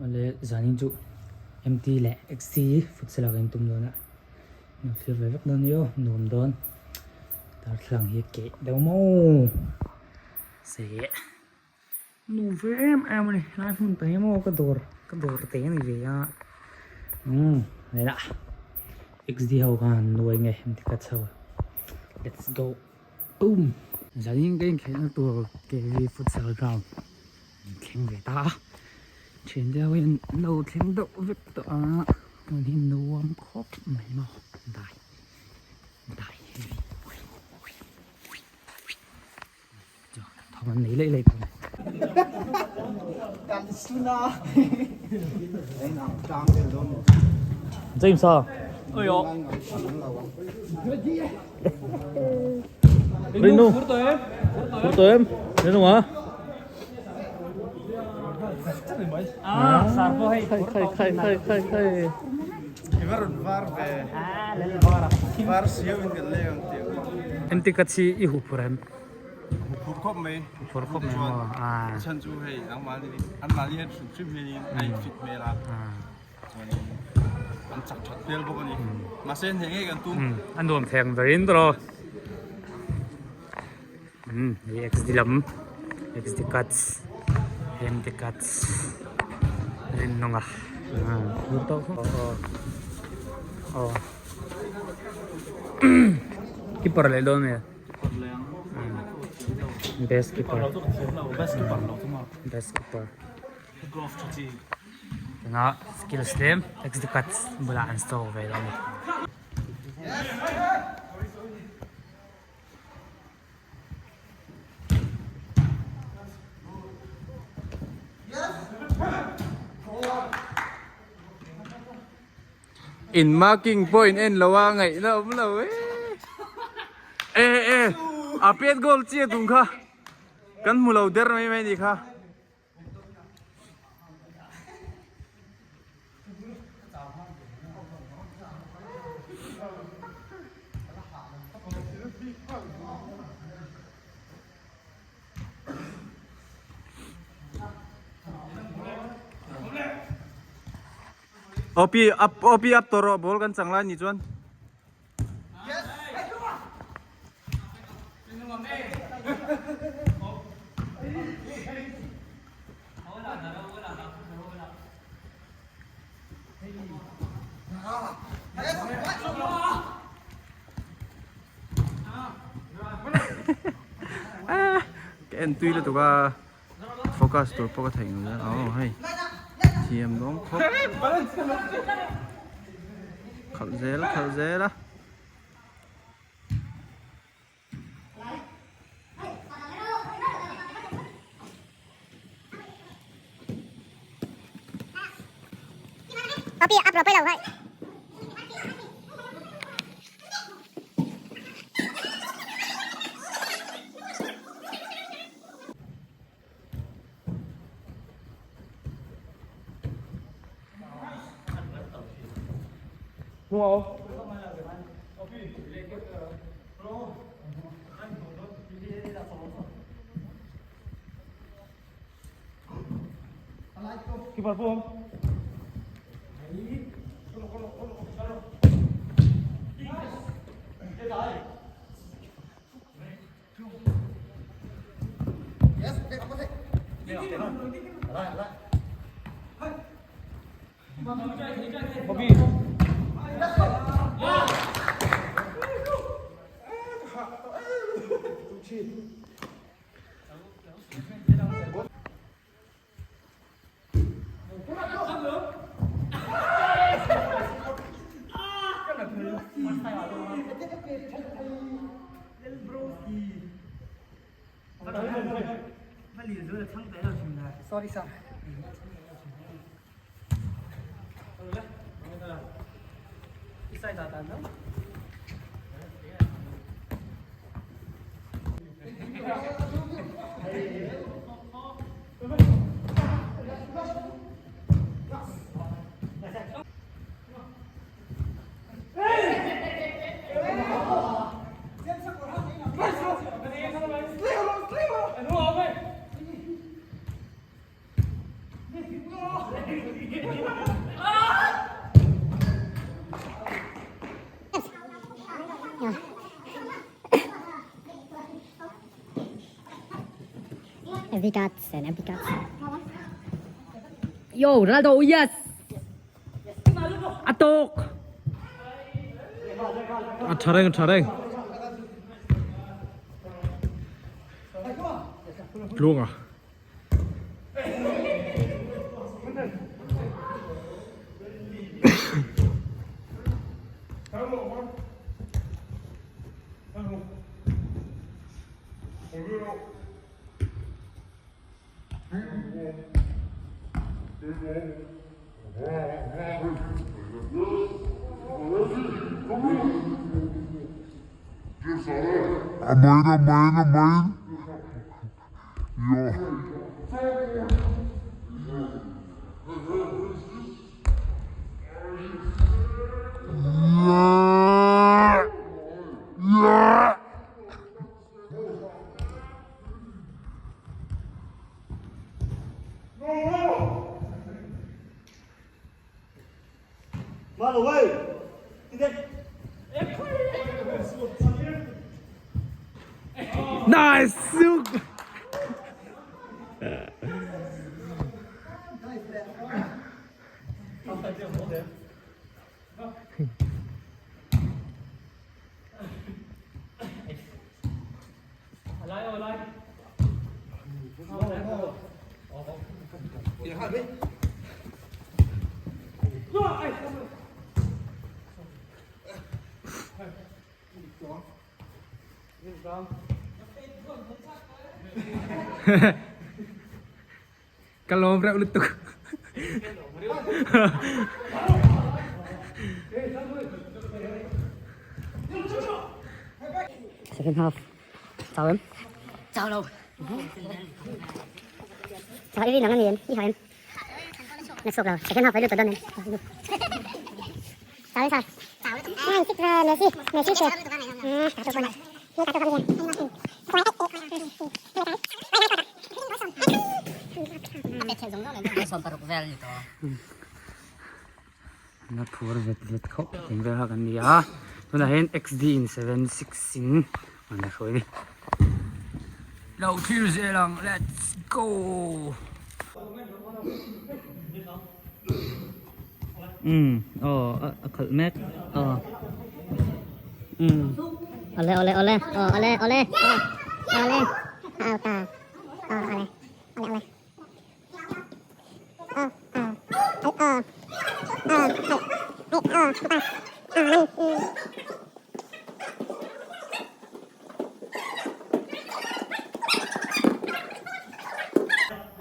Awle zanin chu MT leh XT futsal ah kan tum dawn a, nuam thlir ve vek dawn nia aw, nuam dawn. Darthlalang hi a keh deuh maw se nuam ve em em a ni, helai hmun te hi maw ka dawr ka dawr te a ni ve a, umm hei lah XD ho khan an nuai nge MT ka chho let's go boom. Zanin ka inkhelhna tur KV futsal ground. An thleng ve ta a, thian te ho hian an lo thleng deuh vek tawh a, tun hi nuam khawp mai maw dai dai chu thawm an nei laih laih tawh a ni. James a Rinu Phur tawh em Rinu a Engtik ka chi i huh phur em? Phur khawp mai. Phur khawp mai maw? A chhan chu hei nangmahni anmahni hian hrim hrim hianin a in fit hmel a. Chuanin an chak that hmel bawk a ni. Mahse hneh ngei kan tum. A nuam thei ang berin tawh. Umm hei XD lam XD cuts MD cuts rin nawng a aw aw aw keeper leh dawn nge best keeper best keeper tunah skills tlem XD cuts bulah an store ve dawn a ni. In marking pawh in en lo a ngaihna awm lo e e e a pet goal chiah tum kha kan hmu lo der mai mai ni kha. Opi up opi up tawh rawh ball kan chang lai ni chuan. Ka en tui lutuk a focus tur pawh ka theih ngei a aw hei thiam dawn khawp khalh zel khalh zel a. Every cuts and every cuts. Yo, Ronaldo, yes! A tawk! A tha reng, a tha reng. Tluanga. A main, a main, a main. Yo. Yeah. Yeah. Nice! Ka lawm reuh lutuk. Second half. Chau em? Chau lo. Chau i nang ani em? I ha em? Na chhuak lo. Second half ai lut ta dawn em? Chau em sao? Nine six Messi Messi che. Ta tu pon. Ni ta tu pon Na phur vet vet khawp tih vel kha kan ni a tunah hian xd in 76 in an la hruai a ni. Lo thlir zel ang let's go. Umm aw a khalh mek aw umm. Ole ole ole aw ole ole aw ole a out ta aw ole ole ole.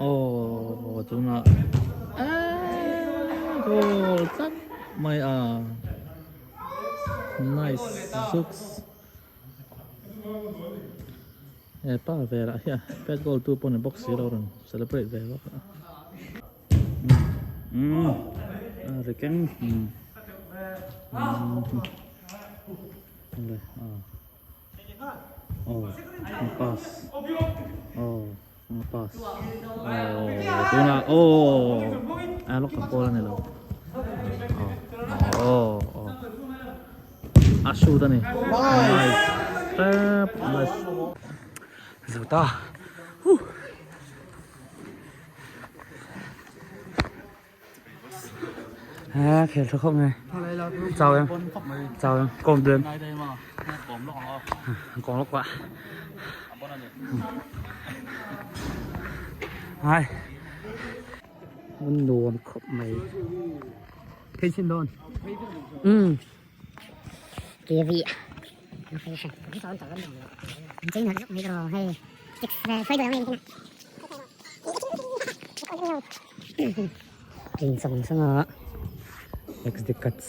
Aw tunah eeee goal tlat mai a nice zuks. He pa velah hian pet goal tu pawh ni bawk si lo rawn celebrate ve bawk a umm a ri keng umm aw pass aw pass aw tunah aw a lawk ka call a ni lo aw aw. A shoot a ni. Nice. Tap. Nice. Zo ta. Huh. Ha, khel tha khawp mai. Chau em. Chau em. Kawm duem. Kawm lawk quá. Hai. Mun nuam khawp mai. Phei chin dawn. Umm. Kia vị. King sang sang a XD cuts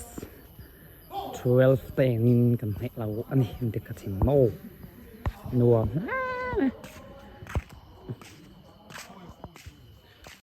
12 te engin kan hnaih lo a ni MD cuts in maw nuam hle mai.